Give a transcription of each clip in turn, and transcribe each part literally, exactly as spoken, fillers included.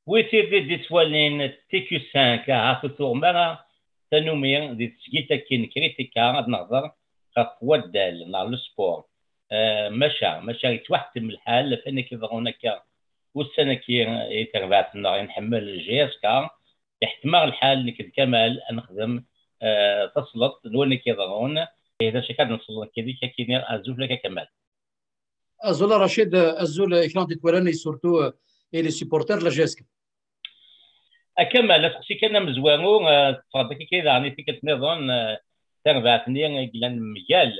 Wi tid i d-ittwalin T Q cinq, ahat ur tuɣem ara tanumi di tesgilt-agi n kritika ad nehder ɣef waddal neɣ le sport. Eh, maca, maca yettwaḥettem lḥal ɣef wayen akka iḍerrun akka ussan-agi i terbaɛt-nneɣ i nḥemmel J S K. Iḥettem-aɣ lḥal nekk d Kamal ad nexdem, eh, tasleḍt n wayen akka iḍerrun. Eh, d acu akka ad nesleḍ nekk d-k, ad k-iniɣ azul fell-ak a Kamal. Azul a Rachid, azul i kra n d-ittwalan et surtout, euh, et les supporters de la J S K. A Kamal, aseqsi kan amezwaru, eh, teffeɣ-d akka daɣen i tikkelt nniḍen, eh, tarbaɛt-nni i yellan mgal,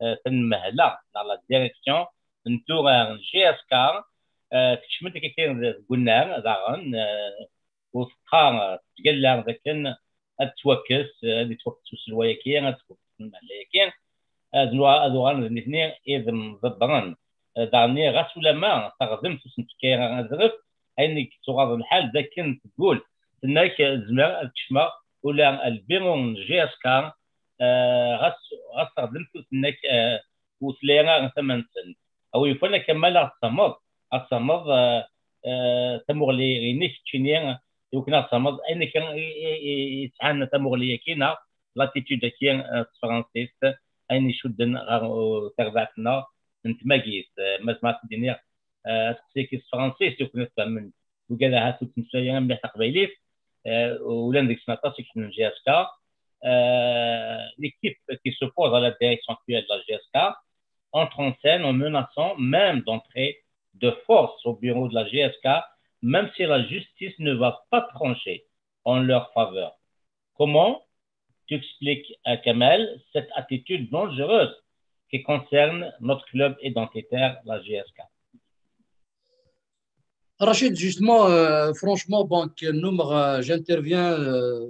eh, tanmehla neɣ la direction n tura n J S K, eh, tekcem-d akka deg unnar daɣen, eh, u teqqar, eh, tettgalla dakken ad tettwakkes, eh, ad yettwakkes uselway-agi, ad tettwakkes lmehla-agi, ad nu-, ad uɣalen d nitni i d-mḍebbren. Eh, daɣen ɣas ulamma taɣdemt ur sen-tefka ara azref, ayen i yettɣaḍen lḥal d akken teggul, tenna-k, eh, zemreɣ ad kecmeɣ ula lbiru n J S K, eh, ɣas, ɣas taɣdemt ur tenna-k, eh, ur tella ara tama-nsen. A wi yufan a Kamal ad ɣ-tfehmeḍ, ad tfehmeḍ, eh, eh, tamuɣli-inek keččini, iwakken ad tfehmeḍ ayen akka i, i, i, i yesɛan tamuɣli-agi neɣ l'attitude-agi, eh, s tefransist, ayen icudden ɣer, eh, tarbaɛt-nneɣ n tmagit. Eh, ma zemreɣ ad d-iniɣ, eh, aseqsi-agi s tefransist, iwakken ad t-fehmen wigad ahat ur ttmeslayen ara mliḥ taqbaylit, eh, ulan deg-sen aṭas i iḥemmlen J S K. Euh, l'équipe qui s'oppose à la direction actuelle de la J S K entre en scène en menaçant même d'entrer de force au bureau de la J S K, même si la justice ne va pas trancher en leur faveur. Comment tu expliques, à Kamal, cette attitude dangereuse qui concerne notre club identitaire, la J S K ? Rachid, justement, euh, franchement, bon, que nous, euh, j'interviens, euh,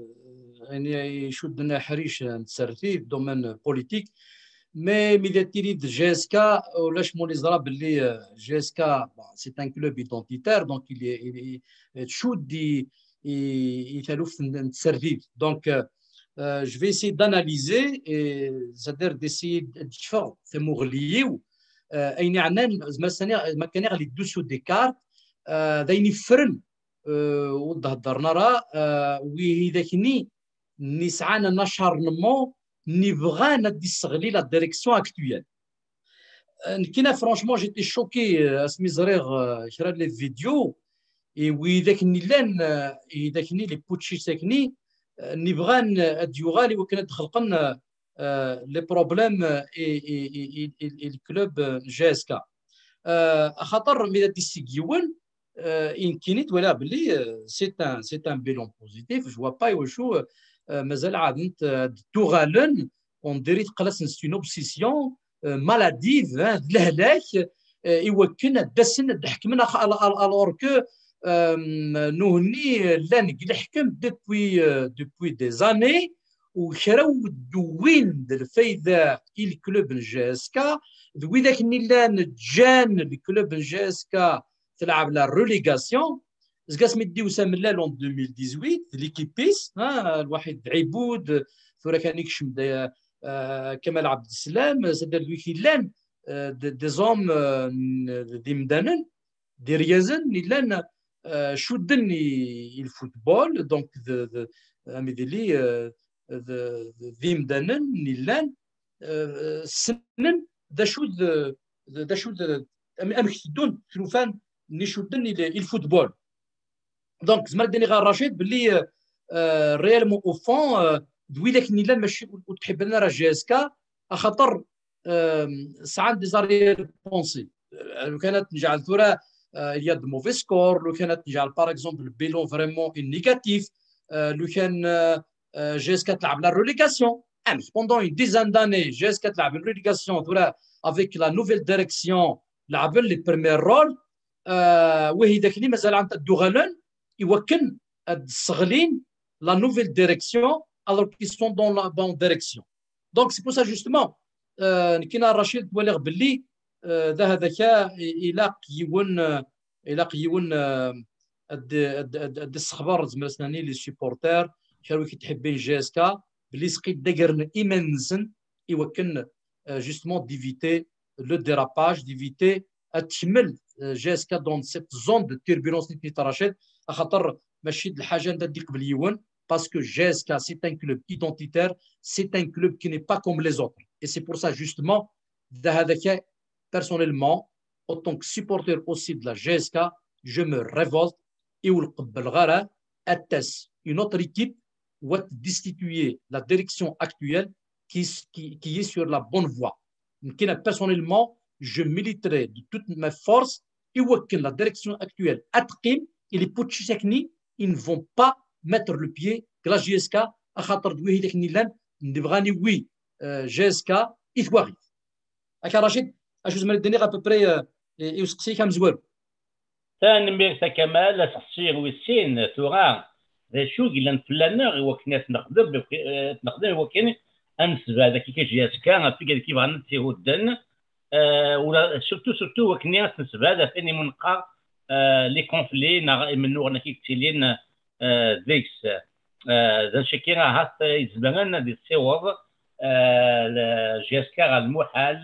يعني يشدنا حريش نتسرتي في domaine politique, mais ملي تيري de J S K ولاش مولي زرا باللي، euh, J S K, bon, c'est un club identitaire, donc il est, il est تشود ي- ي- يتلوف نتسرتي. Donc, euh, euh, je vais essayer d'analyser et c'est-à-dire d'essayer de faire ثموغليو, euh, أين يعنان زعما ثاني ما كان يغلي dessous des cartes, euh, ذين يفرن, euh, ود هضرنا راه, euh, وي ذاكني نسعان ان acharnement نبغان دي السغلي la direction actuelle. نكينا franchement j'étais choqué, euh, اسمي زريغ, euh, كرا les vidéos, et وي ذاكني لان, euh, et ذاكني les putschistes ذاكني, euh, نبغان, euh, اد يوغالي وكان دخلقن, euh, les problèmes, euh, et, et, et, et, et le club, euh, J S K. Euh, خاطر مي دي سيكيون, euh, يمكن تولى بلي, euh, c'est un, c'est un bilan positif. Je vois pas وشو, euh, مازال عاد انت, euh, دوغالن, on dirait تقلس c'est une obsession, euh, maladive, hein, لهلاك, euh, يوكن دسن دحكمنا alors que, euh, نهني لان الحكم depuis, euh, depuis des années, وكرا ودوين د الفايدة الكلوب J S K, ذوي ذاك اللي لان جان الكلوب J S K تلعب la relégation. زكاس مدي وسام اللال en deux mille dix-huit, l'équipiste, ها, الواحد عبود, ثورة كان يكشم دا, آه, كمال عبد السلام, سدر ذوي كي لان, آه, des, des hommes, آه, ذي مدانن, des ريازن, اللي لان, آه, شدن الفوتبول, donc, ذ-, ذ-, آه, ميديلي, آه, ذ-, ذي مدانن, اللي لان, آه, سنن, دا شو ذ-, ذ-, دا شو ذ-, أم-, أمك تدون تلوفان, ني شدن الفوتبول. Donc, زعما ديني غير رشيد باللي, آه, réellement au fond, آه, دويلك نيلان ماشي وتحب لنا راه J S K, خاطر, آم, سعان des arrière-pensées. آه, لو كانت نجعل ثورة, آه, il y a de mauvais scores, لو كانت نجعل, par exemple, le bilan vraiment est négatif, آه, لو كان, آه, آه, J S K تلعب la relégation. آه, mais pendant une dizaine d'années, J S K تلعب une relégation, ثورة, avec la nouvelle direction, لعب les premiers rôles, آه, وهي ذاك اللي مازال عند الدوغالون, يوكن السغلين la nouvelle direction, alors qu'ils sont dans la bonne direction. Donc, c'est pour ça, justement, آه, نكينا رشيد تولي باللي, آه, ذا هذاك إلاق يون, آه, إلاق يون, آه, الد-, الد-, الد-, الد-, السخبر زعما سناني les supporters, كانوا كيتحبين J S K, باللي سقيت دايرن إيمان نسن, يوكن, آه, justement d'éviter le dérapage, d'éviter التشمل, آه, J S K dans cette zone de turbulence اللي ترشد, axaṭer mačči d lḥaǧa anda d-iqbel yiwen, parce que J S K, c'est un club identitaire, c'est un club qui n'est pas comme les autres. Et c'est pour ça, justement, d hada ka, personnellement, en tant que supporter aussi de la J S K, je me révolte et ur qebbleɣ ara ad tas une autre équipe ou ad destituer la direction actuelle qui, qui, qui est sur la bonne voie. Personnellement, je militerai de toute ma force et que la direction actuelle ad teqqim, et les putschistes, ils ne vont pas mettre le pied deg la J S K, axaṭer d wihin i llan, nebɣa ad nawi, euh, J S K i twaɣit. Akka Racid, acu zemreɣ ad d-iniɣ à peu près, euh, i, i useqsi-k amezwaru? Tanemmirt a Kamal, aseqsi wis sin tura, d acu i yellan fell-aneɣ i wakken ad t-nexdem, ad t-nexdem i wakken ad nessebɛed akka J S K ɣef wigad i yebɣan ad tt-ihudden, euh, ula, surtout, surtout wakken ad t-nessebɛed ɣef ayen imu neqqar, euh, les conflits neɣ imennuɣen akka i yettilin, euh, deg-s. Euh, d acu-agi ahat izemren ad yessiweḍ, euh, le J S K ɣer lmuḥal,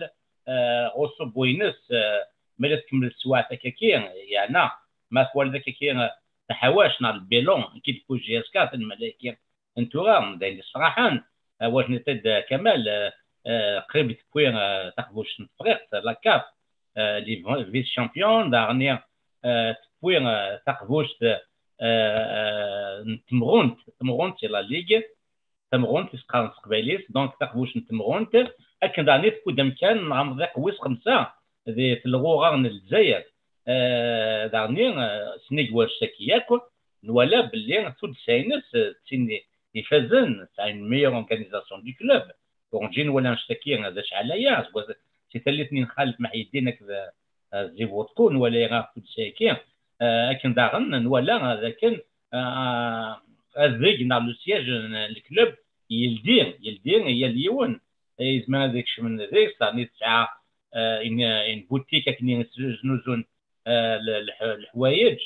euh, ɣer uṣubbu-ines, euh, ma la tkemmel teswiɛt akkaki, yeɛna ma twaliḍ akkaki, euh, taḥawact neɣ le bilan i d-tewwi J S K tanmala-agi n tura, d ayen yessefraḥen, euh, wajen-it-id, euh, Kamal, euh, euh, qrib tewwi, euh, taqbuct n Tefriqt, la CAF, euh, les vice-champions, daɣen, euh, tewwi, euh, taqbuct, euh, euh, n temɣunt, temɣunt c'est la ligue, tamɣunt i s-qqaren s teqbaylit, donc taqbuct n temɣunt, akken daɣen i tewwi-d amkan n amḍiq wis xemsa di telɣuɣa n Lezzayer. Euh, daɣen, euh, sennig wannect-agi yakk, nwala belli tuddsa-ines, euh, d tin ifazen, tesɛa une meilleure organisation du club. Urǧin nwala annect-agi, euh, d acḥal aya, seg wass, si tallit-nni n Xalef Meḥyeddin akked, euh, Zivotko, nwala ira tuddsa-agi. Euh, akken daɣen nwala, euh, d akken, euh, adeg neɣ le siège n le club yeldi, yeldi i yal yiwen. Yezmer ad ikecmen deg-s, daɣen tesɛa, euh, une, une boutique akken i snuzun, euh, le, le, leḥwayeǧ.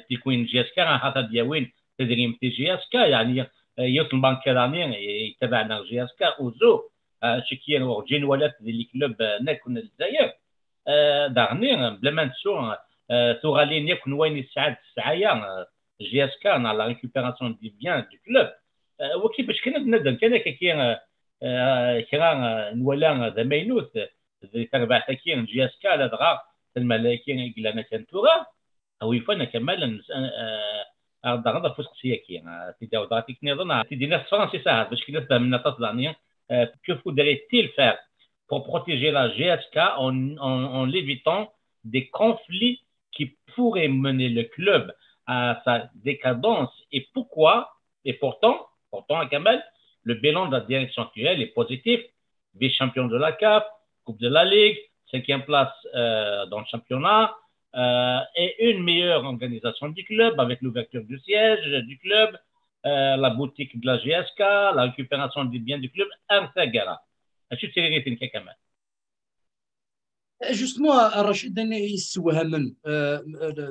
Tikwin J S K, ahat ad d-yawin tedrimt i J S K, yeɛni, euh, yiwet n lbanka daɣen yettabaɛen ar J S K, uzu, euh, ciki urǧin nwala-t di les clubs, euh, akk n Lezzayer. Euh, daɣen, bla ma nettu, euh, tuɣalin yakk n wayen yesɛa d tesɛaya, euh, J S K, neɣ la récupération des biens du club. Euh, waki bac kan ad nadem kan akkaki, euh, euh, kra, euh, nwala, euh, d amaynut, euh, di terbaɛt-agi n J S K, ladɣa tanmala-agi i yellan akka n tura, a wi yufan a Kamal, euh, ad ɣ-d-taɣeḍ ɣef useqsi-agi, euh, ad t-id-awiḍ ɣer tikniḍen, ad t-id-iniɣ s tefransist ahat, bac kan ad t-fehmen aṭas daɣen, euh, que faudrait-il faire pour protéger la J S K en, en, en évitant des conflits qui pourraient mener le club à sa décadence? Et pourquoi? Et pourtant, pourtant, Kamal, le bilan de la direction actuelle est positif. Vice-champion de la CAF, Coupe de la Ligue, cinquième place, euh, dans le championnat, euh, et une meilleure organisation du club avec l'ouverture du siège du club, euh, la boutique de la J S K, la récupération des biens du club, et cetera. Acu d tiririt-nnek a Kamal? Justement, Rachid, ayen yessewhamen, euh,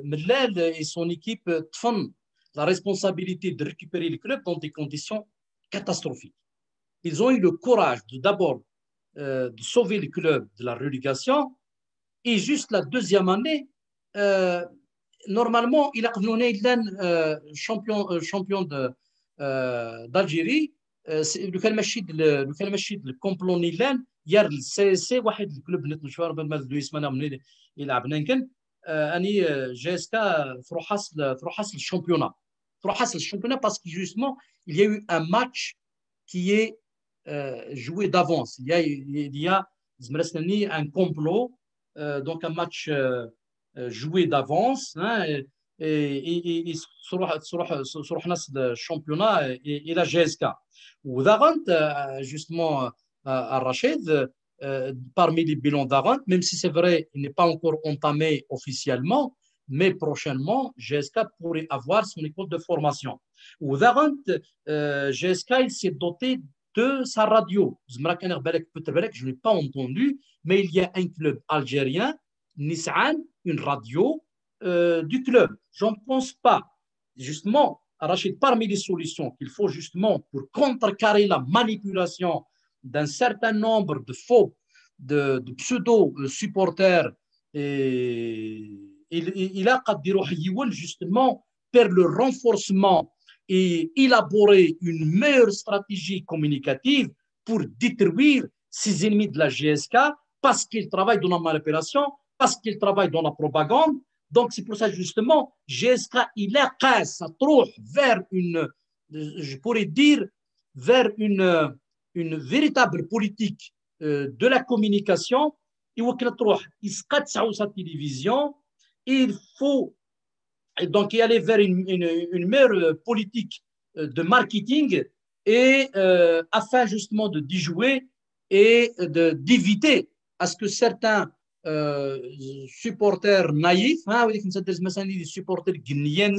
Mellal et son équipe, euh, ṭṭfen la responsabilité de récupérer le club dans des conditions catastrophiques. Ils ont eu le courage de d'abord, euh, de sauver le club de la relégation, et juste la deuxième année, euh, normalement, ilaq d nutni i yellan, euh, champion, euh, champion de, euh, d'Algérie, euh, c'est, lukan mačči d le, lukan mačči d le complot-nni yellan, gar le C S C, waḥed le club nniḍen, ur cfiɣ ara ma d Louis Mana mnil ilɛeb nanken, euh, ani, euh, J S K tṛuḥ-as le, tṛuḥ-as le championnat. Tṛuḥ-as le championnat parce que justement, il y a eu un match qui est, euh, joué d'avance. Il y a, il y a, zemreɣ ad s-iniɣ, un complot, euh, donc un match, euh, euh, joué d'avance, hein, et, et, et, et tṛuḥ, tṛuḥ, tṛuḥ-as le championnat et, et la J S K. U daɣen, euh, justement, euh, Rachid, euh, parmi les bilans daɣen, même si c'est vrai, il n'est pas encore entamé officiellement, mais prochainement, J S K pourrait avoir son école de formation. U daɣen, euh, J S K, il s'est doté de sa radio. Zemreɣ ad k-iniɣ balak, peut-être balak, je n'ai pas entendu, mais il y a un club algérien, yesɛan une radio, euh, du club. Je ne pense pas, justement, Rachid, parmi les solutions qu'il faut justement pour contrecarrer la manipulation d'un certain nombre de faux, de, de pseudo-supporters et, il, il, il a قد يروح يون justement vers le renforcement et élaborer une meilleure stratégie communicative pour détruire ses ennemis de la G S K parce qu'ils travaillent dans la manipulation, parce qu'ils travaillent dans la propagande. Donc c'est pour ça justement, G S K, il a ça trop vers une, je pourrais dire, vers une, une véritable politique euh, de la communication. Et وكنا تروح يسقط sa télévision, il faut donc y aller vers une, une, une meilleure politique euh, de marketing et euh, afin justement de déjouer et de d'éviter à ce que certains euh, supporters naïfs, hein, des supporters guinéens,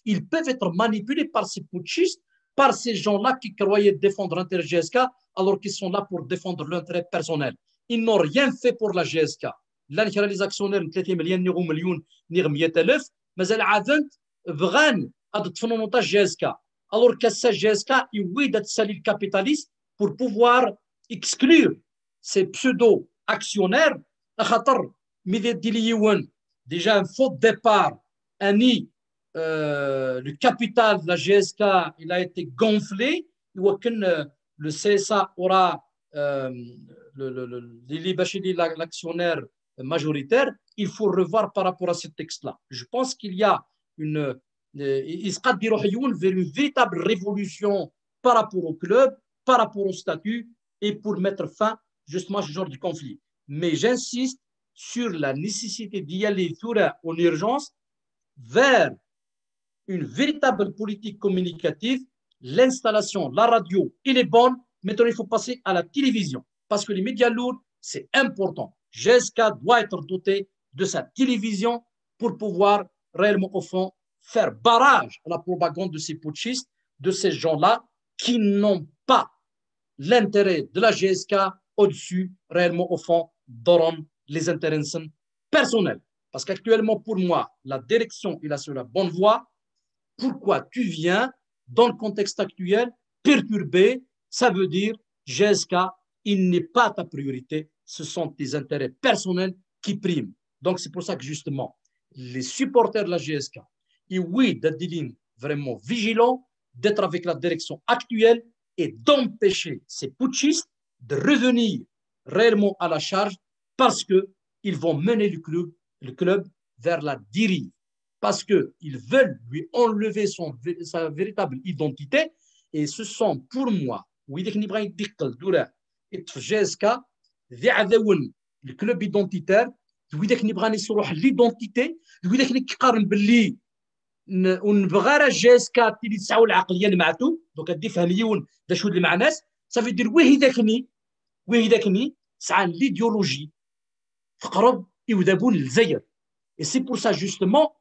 ils peuvent être manipulés par ces putschistes, par ces gens-là qui croyaient défendre l'intérêt G S K alors qu'ils sont là pour défendre l'intérêt personnel. Ils n'ont rien fait pour la G S K. Là, les actionnaires, ثلاثين مليون, مليون, مية ألف, مازال عاد بغان هاد التفنونطة G S K. Alors que ça, G S K, il ويد تسالي le capitalisme pour pouvoir exclure ces pseudo-actionnaires, خاطر ملي دير لي يون déjà un faux départ, اني euh, le capital de la G S K, il a été gonflé, وكان euh, le C S A aura euh, le, le, le, l'actionnaire majoritaire, il faut revoir par rapport à ce texte-là. Je pense qu'il y a une, euh, il se vers une véritable révolution par rapport au club, par rapport au statut, et pour mettre fin justement à ce genre de conflit. Mais j'insiste sur la nécessité d'y aller en urgence vers une véritable politique communicative. L'installation, la radio, il est bonne. Maintenant, il faut passer à la télévision. Parce que les médias lourds, c'est important. G S K doit être doté de sa télévision pour pouvoir réellement, au fond, faire barrage à la propagande de ces putschistes, de ces gens-là qui n'ont pas l'intérêt de la G S K au-dessus, réellement, au fond, ضرهم les intérêts personnels. Parce qu'actuellement, pour moi, la direction est sur la bonne voie. Pourquoi tu viens dans le contexte actuel perturbé? Ça veut dire, G S K, il n'est pas ta priorité. Ce sont tes intérêts personnels qui priment. Donc, c'est pour ça que justement, les supporters de la G S K, ils, oui, d'être vraiment vigilants, d'être avec la direction actuelle et d'empêcher ces putschistes de revenir réellement à la charge parce qu'ils vont mener le club, le club vers la dérive. Parce qu'ils veulent lui enlever son, sa véritable identité. Et ce sont pour moi, وإذا كان يبغى يدخل دورة في G S K, ذي عذاون le club identitaire, وإذا كان يبغى يروح l'identité, وإذا كان يقارن باللي ونبغى راه G S K تيلي تسعوا العقليه نمعتو. Donc غادي يفهم يون دا شو المعناس. Ça veut dire ويه داكني ويه داكني سعان l'idéologie تقرب يوذابون للزير. Et c'est pour ça justement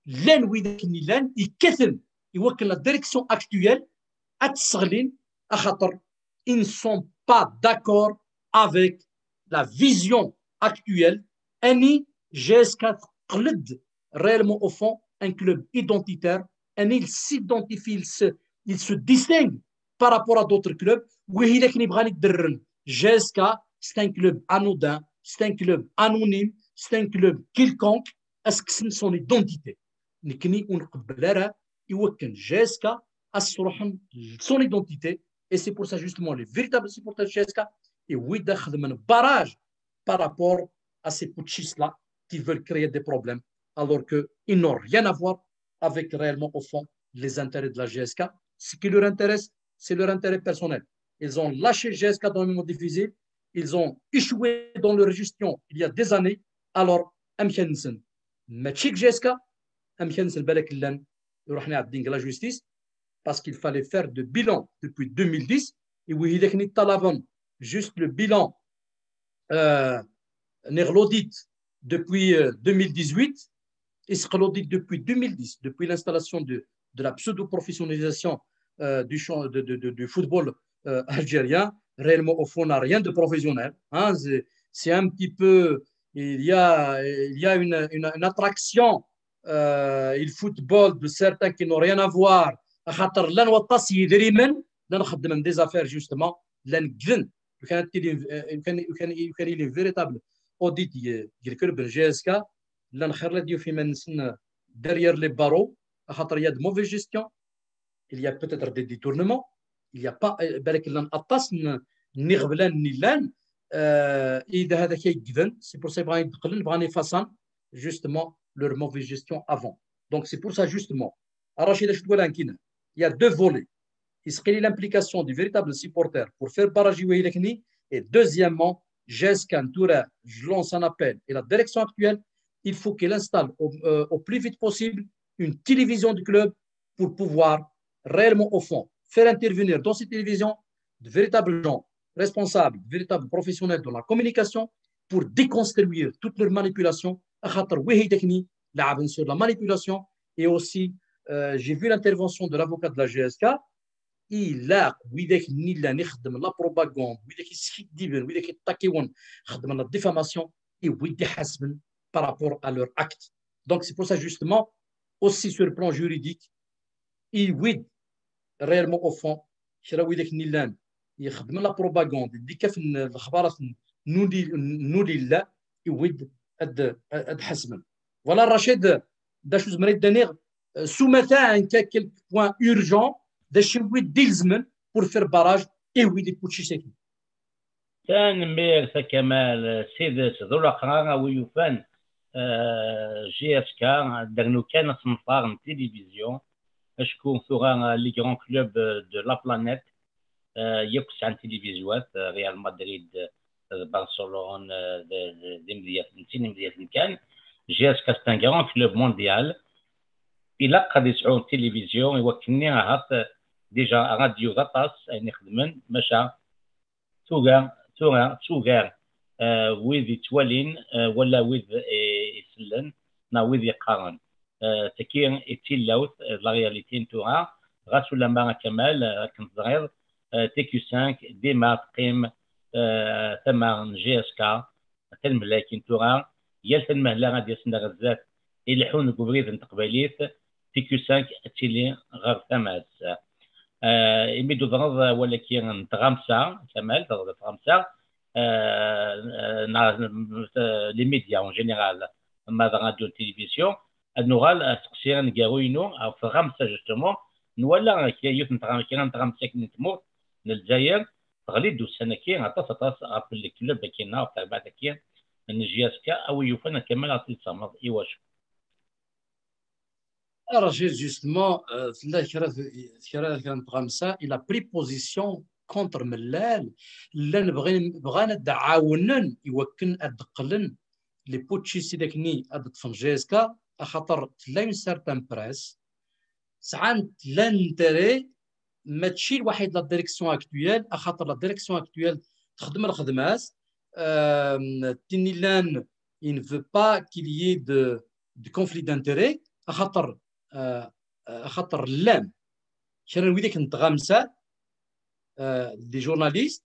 لان ويه داكني لان يكثم يوكل la direction actuelle اتسغلين اخاطر ils ne sont pas d'accord avec la vision actuelle. اني G S K تقلد réellement au fond un club identitaire, un il s'identifie, il se, il se distingue par rapport à d'autres clubs. وهي لكن يبغى يدرن G S K, c'est un club anodin, c'est un club anonyme, c'est un club quelconque. Est-ce que c'est son identité? نكني ونقبل راه يوكن G S K أسرحن son identité. Et c'est pour ça justement les véritables supporters de G S K et oui داخل من barrage par rapport à ces putschistes-là qui veulent créer des problèmes alors qu'ils n'ont rien à voir avec réellement au fond les intérêts de la G S K. Ce qui leur intéresse, c'est leur intérêt personnel. Ils ont lâché G S K dans le moment difficile. Ils ont échoué dans leur gestion il y a des années. Alors, أمكن نسن ماشي G S K, أمكن نسن بالك لن يروح نعدين la justice parce qu'il fallait faire de bilan depuis deux mille dix. Et oui, il est juste le bilan euh, l'audit depuis euh, deux mille dix-huit, et l'audit depuis deux mille dix, depuis l'installation de, de la pseudo-professionnalisation euh, du, champ, de, de, de, du football euh, algérien, réellement au fond n'a rien de professionnel. Hein, c'est un petit peu, il y a, il y a une, une, une attraction euh, le football de certains qui n'ont rien à voir. خاطر لان وطاس يدريمن لان خدمن des affaires justement لان قدن كانت كان كان كان une véritable audit ديال كلوب G S K. llan xir la d-yufi iman-nsen derrière les barreaux, axaṭer il y a de mauvaise gestion, il y a peut-être des détournements, il y a pas, euh, balak llan aṭas n n iɣeblan n illan, euh, i d hada kay gden, c'est pour ça bɣan ad d-qqlen, bɣan ad ifaṣan, justement, leur mauvaise gestion avant. Donc c'est pour ça justement, Rachid, acu twala nkina, il y a deux volets. Il y a l'implication des véritables supporters pour faire barrage i wayen-nni, et deuxièmement, G S K, tura, je lance un appel et la direction actuelle, il faut qu'elle installe au, euh, au plus vite possible une télévision du club pour pouvoir réellement, au fond, faire intervenir dans cette télévision de véritables gens responsables, de véritables professionnels de la communication pour déconstruire toutes leurs manipulations. Axaṭer wihi d akni, laɛben sur la manipulation. Et aussi, euh, j'ai vu l'intervention de l'avocat de la G S K. Ilaq widak-nni llan ixeddmen la propagande, widak yeskiddiben, widak yeṭṭakiwen, xeddmen la diffamation, i wid iḥasben par rapport à leur acte. Donc c'est pour ça justement, aussi sur le plan juridique, i wid réellement au fond, kra widak-nni llan ixeddmen la propagande, d-ikkafen lexbarat n uli-, n uli illa, i wid ad, ad ḥasben. Voilà, Rachid, d acu zemreɣ ad d-iniɣ, euh, s umata, en cas, quelques points urgents, d acu i wid d-ilezmen pour faire barrage i wid i putchis-agi. Tanemmirt a Kamal, s tidet, d ulaqrar a wi yufan, euh, G S K, d rnu kan asenfar n tilivizyu, acku tura, euh, les grands clubs, euh, de la planète, euh, yakk sɛan tilivizywat, euh, Real Madrid, euh, d Barcelone, euh, d, d, d imedyaten, d tin imedyaten kan. G S K c'est un grand club mondial. Ilaq ad yesɛu tilivizyu i wakken-nni ahat, euh, déjà, radio d aṭas ayen ixedmen, maca tura, tura, tugar, euh, wid yettwalin, euh, wala wid, euh, isellen, neɣ wid yeqqaren. Euh, tagi i d tilawt, euh, d la réalité n tura, ɣas ulamma a Kamal, euh, akken teẓriḍ, euh, T Q cinq, dima teqqim, euh, tama n G S K, tanmehla-agi n tura, yal tanmehla ad d-yasen ar zdat, ileḥḥun deg ubrid n teqbaylit, T Q cinq ad tili ɣer tama-s. Euh, imi d-udreḍ awal-agi n tɣamsa, Kamal, teẓriḍ tɣamsa, euh, euh, neɣ, euh, les médias en général, ma d radio, télévision, ad nuɣal asteqsi aneggaru-inu ɣef tɣamsa, justement, nwala kra, yiwet n tɣam-, kra n tɣamsa akken n tmurt n Lezzayer, teɣli-d ussan-agi aṭas, aṭas ɣef le club-agi neɣ ɣef terbaɛt-agi n G S K, a wi yufan a Kamal ad ɣ-t-id-tessamneḍ i wacu? Rachid, justement, euh, tella kra, kra, kra n tɣamsa, il a pris position contre Mellal, llan bɣin, bɣan ad d-ɛawnen i wakken ad d-qqlen les putschistes dakni ad ṭṭfen G S K, axaṭer tella une certaine presse, sɛant l'intérêt, mačči lwaḥid la direction actuelle, axaṭer la direction actuelle texdem lxedma-s, euh, tin illan, il ne veut pas qu'il y ait de, de conflit d'intérêt, axaṭer, euh, axaṭer llan kra n widak n tɣamsa, euh, des journalistes,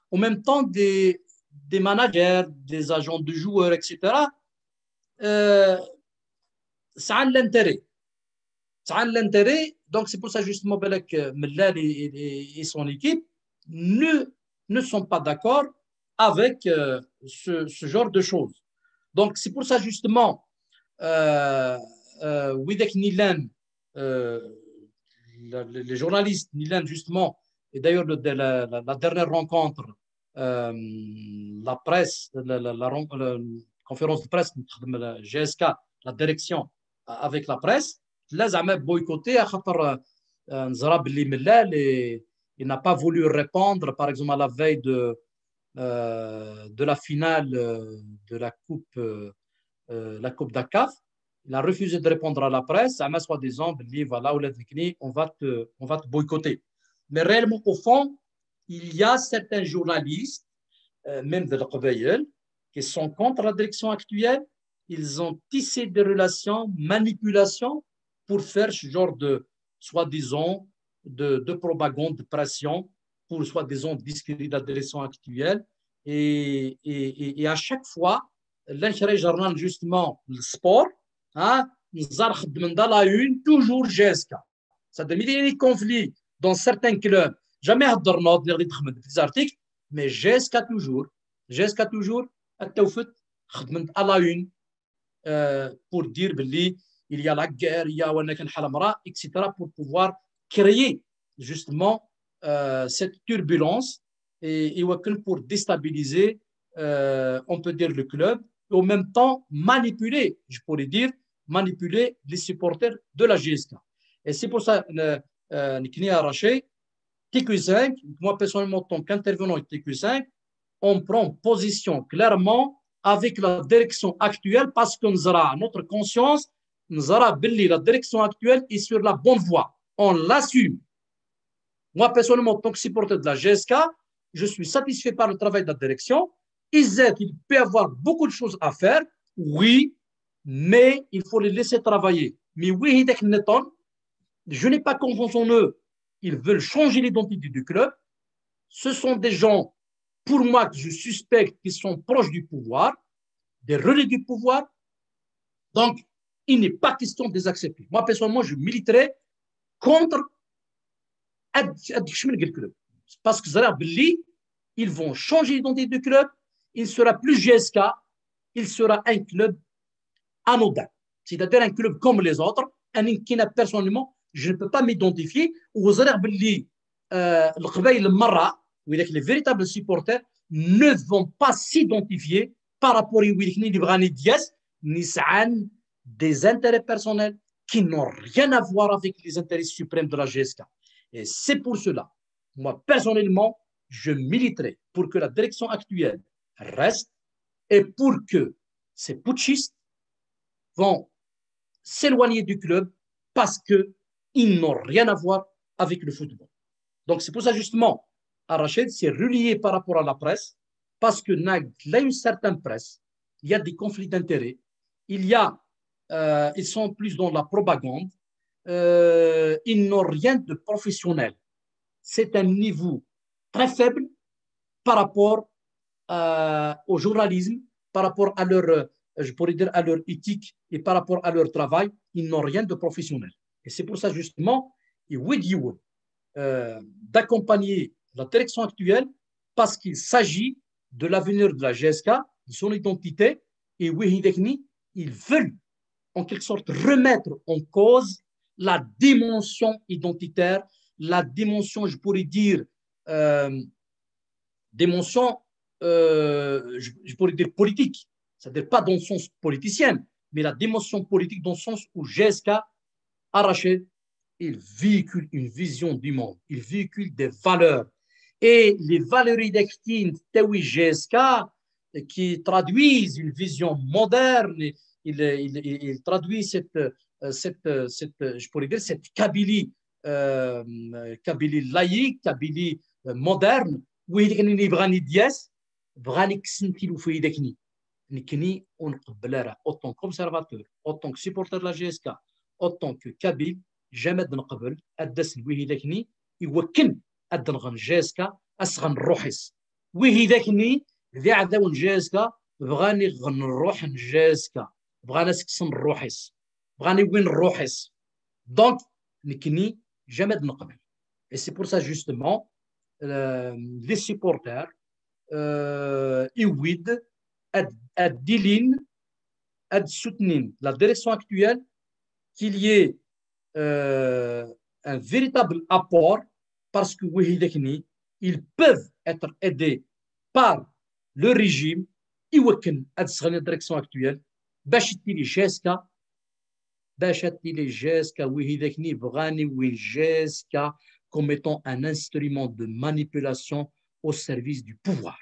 en même temps des, des managers, des agents de joueurs, et cetera, euh, sɛan l'intérêt. Sɛan l'intérêt, donc c'est pour ça justement, balak, euh, Mellal et, et, et son équipe ne, ne sont pas d'accord avec, euh, ce, ce genre de choses. Donc c'est pour ça justement, euh, euh, widak n illan, euh, la, les journalistes n illan justement, et d'ailleurs le, la, la, la dernière rencontre, euh, la presse, la, la, la ren-, la conférence de presse n la G S K, la direction, euh, avec la presse, tella zeɛma boycotté, axaṭer, euh, neẓra belli Mellal, et il n'a pas voulu répondre, par exemple, à la veille de, euh, de la finale, euh, de la coupe, euh, euh, la coupe de la CAF. Il a refusé de répondre à la presse, zeɛma soi-disant belli, voilà, ula d nekni, on va te, on va te boycotter. Mais réellement, au fond, il y a certains journalistes, euh, même de Leqbayel, qui sont contre la direction actuelle. Ils ont tissé des relations, manipulation, pour faire ce genre de, soi-disant, de, de propagande, de pression, pour soi-disant discréditer la direction actuelle. Et, et, et, et à chaque fois, llan kra ijernan, justement, le sport, hein, neẓra xeddmen à la une, toujours G S K. C'est-à-dire, il y a des conflits dans certains clubs. Jamais هضرنا, des articles, mais G S K toujours. G S K toujours, ad tawfet, xeddmen à la une. euh, pour dire belli il y a la guerre, il y a wana kan ḥala mra, et cetera, pour pouvoir créer justement euh, cette turbulence et, et pour déstabiliser, euh, on peut dire, le club, et en même temps manipuler, je pourrais dire, manipuler les supporters de la G S K. Et c'est pour ça, euh, euh, T Q cinq, moi personnellement, en tant qu'intervenant T Q cinq, on prend position clairement avec la direction actuelle parce que nous avons notre conscience, nous avons la direction actuelle est sur la bonne voie. On l'assume. Moi, personnellement, en tant que supporter de la G S K, je suis satisfait par le travail de la direction. Ils aident, il peut y avoir beaucoup de choses à faire, oui, mais il faut les laisser travailler. Mais oui, je n'ai pas confiance en eux. Ils veulent changer l'identité du club. Ce sont des gens, pour moi, que je suspecte qui sont proches du pouvoir, des relais du pouvoir. Donc, il n'est pas question de les accepter. Moi, personnellement, je militerai contre ad kecmen le club. Parce que ẓriɣ belli, ils vont changer l'identité du club, il ne sera plus G S K, il sera un club anodin. C'est-à-dire un club comme les autres, un club personnellement, je ne peux pas m'identifier, وزرير باللي euh, القبايل المرة, les véritables supporters ne vont pas s'identifier par rapport à ويلكني اللي بغاني دياس نسعان des intérêts personnels qui n'ont rien à voir avec les intérêts suprêmes de la G S K. Et c'est pour cela, moi personnellement, je militerai pour que la direction actuelle reste et pour que ces putschistes vont s'éloigner du club parce qu'ils n'ont rien à voir avec le football. Donc c'est pour ça justement, Rachid s'est relié par rapport à la presse, parce que là, il y a une certaine presse, il y a des conflits d'intérêts, il y a, euh, ils sont plus dans la propagande, euh, ils n'ont rien de professionnel. C'est un niveau très faible par rapport euh, au journalisme, par rapport à leur, euh, je pourrais dire, à leur éthique et par rapport à leur travail, ils n'ont rien de professionnel. Et c'est pour ça, justement, il faut euh, d'accompagner la direction actuelle parce qu'il s'agit de l'avenir de la G S K, de son identité, et oui, ils veulent en quelque sorte remettre en cause la dimension identitaire, la dimension, je pourrais dire, euh, dimension, euh, je, je, pourrais dire politique, c'est-à-dire pas dans le sens politicien, mais la dimension politique dans le sens où G S K, Rachid, il véhicule une vision du monde, il véhicule des valeurs. Et les valeurs identitaires G S K qui traduisent une vision moderne, il, il, il traduit cette, euh, cette, euh, cette, euh, je pourrais dire, cette Kabylie, euh, Kabylie laïque, Kabylie euh, moderne, où il est بغاني كسنتي لو في داكني نكني ونقبل راه autant qu'observateur, autant que supporter de la G S K, autant que Kabyle, jamais نقبل أدس ويه داكني يوكن أدن غن G S K أسغن روحيس ويه داكني ذي عداون G S K بغاني غن روح G S K بغانا سكسن روحيس بغاني وين روحيس donc نكني jamais نقبل. Et c'est pour ça justement euh, les supporters euh, يويد أد ديلين أد soutenir la direction actuelle, qu'il y ait euh, un véritable apport parce que وهي داكني ils peuvent être aidés par le régime يوكن أد سغني la direction actuelle باش تيلي G S K باش تيلي G S K وهي داكني بغاني وين G S K comme étant un instrument de manipulation au service du pouvoir.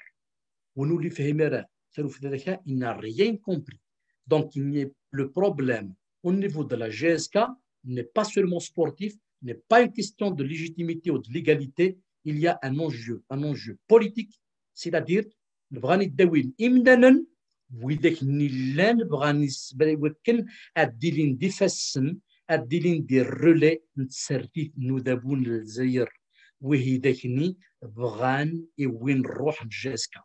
ونولي فهمي راه ثروف ذاك il n'a rien compris. Donc il n'y a, le problème au niveau de la G S K n'est pas seulement sportif, n'est pas une question de légitimité ou de légalité, il y a un enjeu, un enjeu politique, c'est-à-dire نبغى نداوي الامدانا ويداك نيلان بغى نسبري وكن اديلين دي فاسن اديلين دي رولي نتسرتيت نودابون الجزائر وهي داكني بغان يوين الروح الجاسكا.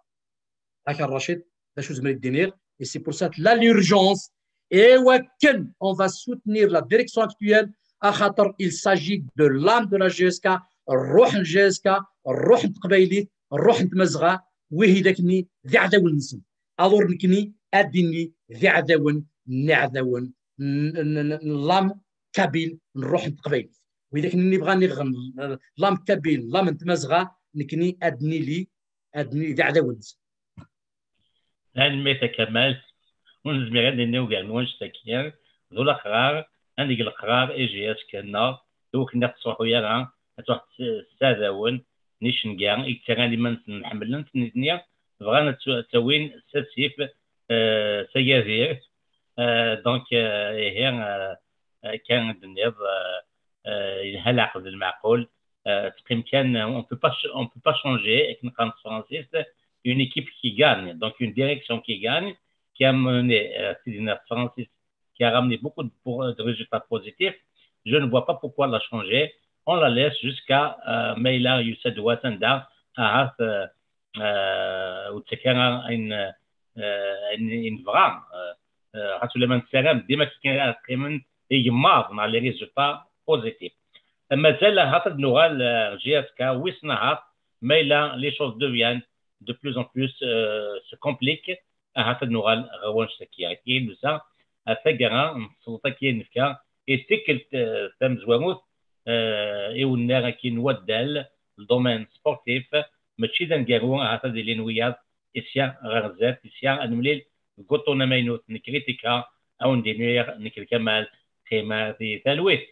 هاك الرشيد باش زمري الدينير. Et c'est pour ça que là l'urgence et وكن on va soutenir la direction actuelle à خاطر il s'agit de l'âme de la G S K, الروح الجاسكا، الروح القبايلي، الروح نتمزغه وهي داكني ذي عداون نسن. الور نكني اديني ذي عداون n iɛdawen n lam kabyle n ṛṛuḥ n teqbaylit. Widak nni bɣan iɣen lam kabyle, lam n tmazɣa, nekni ad nili ad nili d iɛdawen-nsen. Tanemmirt a Kamal. Ur nezmir ad nini ugar n wannect-agi. D ulaxrar ad neg leqrar i G S K-nneɣ i wakken ad tettruḥu ara ad truḥ s aɛdawen n icenga i yettarran iman-nsen ḥemmlen-t nitni, bɣan ad ttawin s asif s Agadir. Donc ihi kan d-nniḍ yelha leɛqed d lmeɛqul. Teqqim kan, on peut pas on peut pas changer akken qqaren s tefransist, une équipe qui gagne, donc une direction qui gagne, qui a mené, c'est-à-dire s tefransist, qui a ramené beaucoup de résultats positifs. Je ne vois pas pourquoi la changer. On la laisse jusqu'à ma yella yusa-d wass anda ahat ur ttaka ayen ayen i nebɣa. Ɣas ulamma nessaram dima kan ad qqimen igemmaḍ neɣ les résultats positifs. Mazal ahat ad nuɣal G S K, wissen ahat ma yella les choses deviennent de plus en plus se compliquent, ahat ad nuɣal ɣer wannect-agi. Akka i nusa ar taggara n tesleḍt-agi i nefka i tikkelt tamezwarut i unnar-agi n waddal, le domaine sportif, mačči d aneggaru ahat ad ilin wiyaḍ i sya ɣer zdat, i sya ad nemlil deg uṭṭun amaynut n Kritika, a wen-d-iniɣ nekk d Kamal, qqimet di talwit.